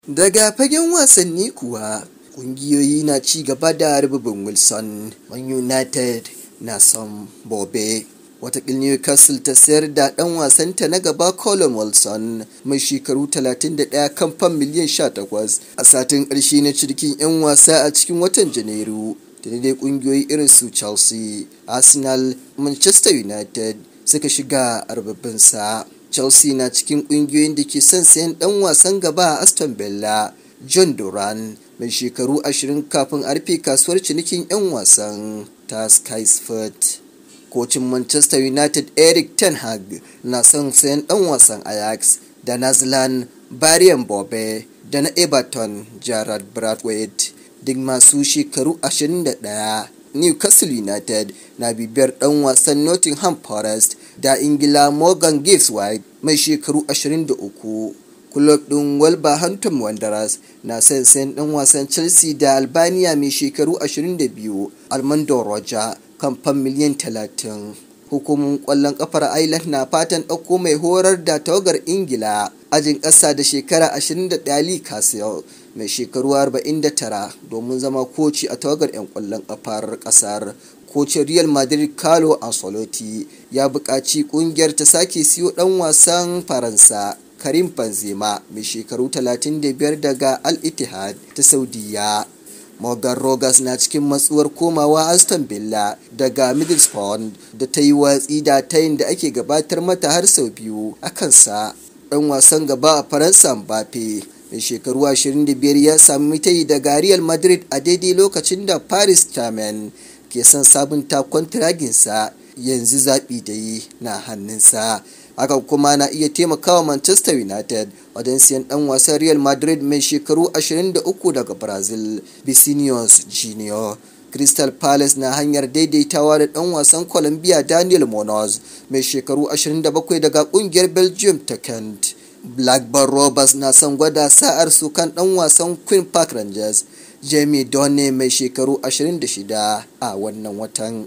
Daga fagen wasanni kuwa, kungiyoyi na ci gaba da rububin Wilson. Man United na son Bobe. Watakil Newcastle ta sayar da ɗan wasanta na gaba Colin Wilson mai shekaru 31 kan fam miliyan 18 a satin ƙarshe na cinikin 'yan wasa a cikin watan Janairu. Tuni dai kungiyoyi irin su Chelsea, Arsenal, Manchester United suka shiga rububinsa. Chelsea na cikin kungiyoyin da ke son sayan ɗan wasan gaba a Aston Villa, John Duran mai shekaru 20, kafin a rufe kasuwar cinikin 'yan wasan ta Sky Sports. Kocin Manchester United Eric ten Hag na son sayan ɗan wasan Ajax da Netherlands Brian Bobe da na Everton Jarrad Braithwaite, duk masu shekaru 21. Newcastle United na bibiyar ɗan wasan Nottingham Forest da Ingila Morgan Gibbs White mai shekaru 23. Kulob ɗin Wolverhampton Wanderers na son sayan ɗan wasan Chelsea da Albania mai shekaru 22 Armando Broja kan fam miliyan 30. Hukumomin ƙwallon ƙafar Ireland na fatan ɗauko mai horar da tawagar Ingila ajin ƙasa da shekara 21 Lee Castle mai shekaru 49 domin zama koci a tawagar 'yan ƙwallon ƙafar ƙasar. Kocin Real Madrid Carlo Ancelotti ya buƙaci ƙungiyar ta sake siyo ɗan wasan Faransa Karim Benzema mai shekaru 35 daga Al Ittihad ta Saudiyya. Morgan Rogers na cikin matsuwar komawa Aston Villa daga Middlesbrough da ta yi watsi da tayin da ake gabatar mata har sau biyu a kansa. Ɗan wasan gaba a Faransa Mbappe mai shekaru 25 ya sami tayi daga Real Madrid a daidai lokacin da Paris Saint-Germain ke son sabunta kwantiraginsa, yanzu zaɓi da yi na hannunsa. Hakan kuma na iya taimakawa Manchester United wajen siyan ɗan wasan Real Madrid mai shekaru 23 daga Brazil, Vinicius Junior. Crystal Palace na hanyar daidaitawa da ɗan wasan Colombia Daniel Munoz mai shekaru 27 daga ƙungiyar Belgium ta Kent. Blackburn Rovers na son gwada sa'ar su kan ɗan wasan Queen Park Rangers Jamie Donne mai shekaru 26 a wannan watan.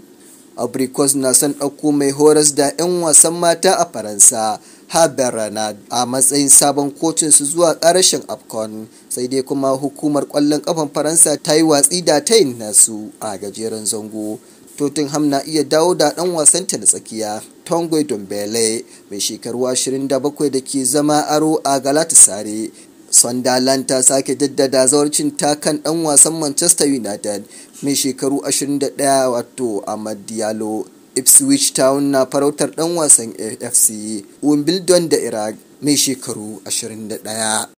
Abrikos na son ɗauko mai horas da 'yan wasan mata a Faransa Haber Renard a matsayin sabon kocin su zuwa ƙarashin AFCON, sai dai kuma hukumar ƙwallon ƙafan Faransa ta yi watsi da tayin nasu a gajeren zango. Tottenham na iya dawo da ɗan wasanta na tsakiya Tanguy Ndombele mai shekaru 27 da ke zama aro a Galatasaray. Sunderland ta sake jaddada zawarcin ta kan ɗan wasan Manchester United mai shekaru 21 wato Amad Diallo. Ipswich Town na farautar ɗan wasan AFC Wimbledon da Iraq mai shekaru 21.